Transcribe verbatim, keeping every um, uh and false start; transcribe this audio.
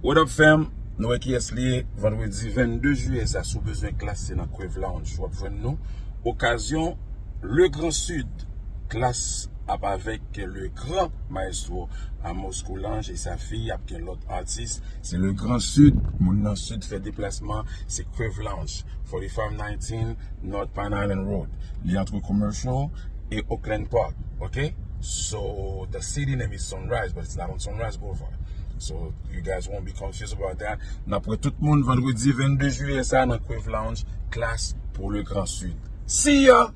What up, fam? Nou wè kiyès li ye. Vandredi vennde jiyè sa, si w bezwen Klass, se nan Crave Lounge w ap jwenn nou. Okazyon Le Grand Sud. Klass ap avèk le grand maestro Amos Coulanges e sa fi, ap gen lòt atis. Se Le Grand Sud, moun nan Sid fè deplasman, se Crave Lounge, forty-five nineteen North Pine Island Road. Li antre Commercial e Oakland Park, ok? So, the city name is Sunrise, but it's not on Sunrise Boulevard. So, you guys won't be confused about that. N ap wè tout moun vandredi vennde jiyè sa nan Crave Lounge, Klass pou Le Grand Sud. See ya!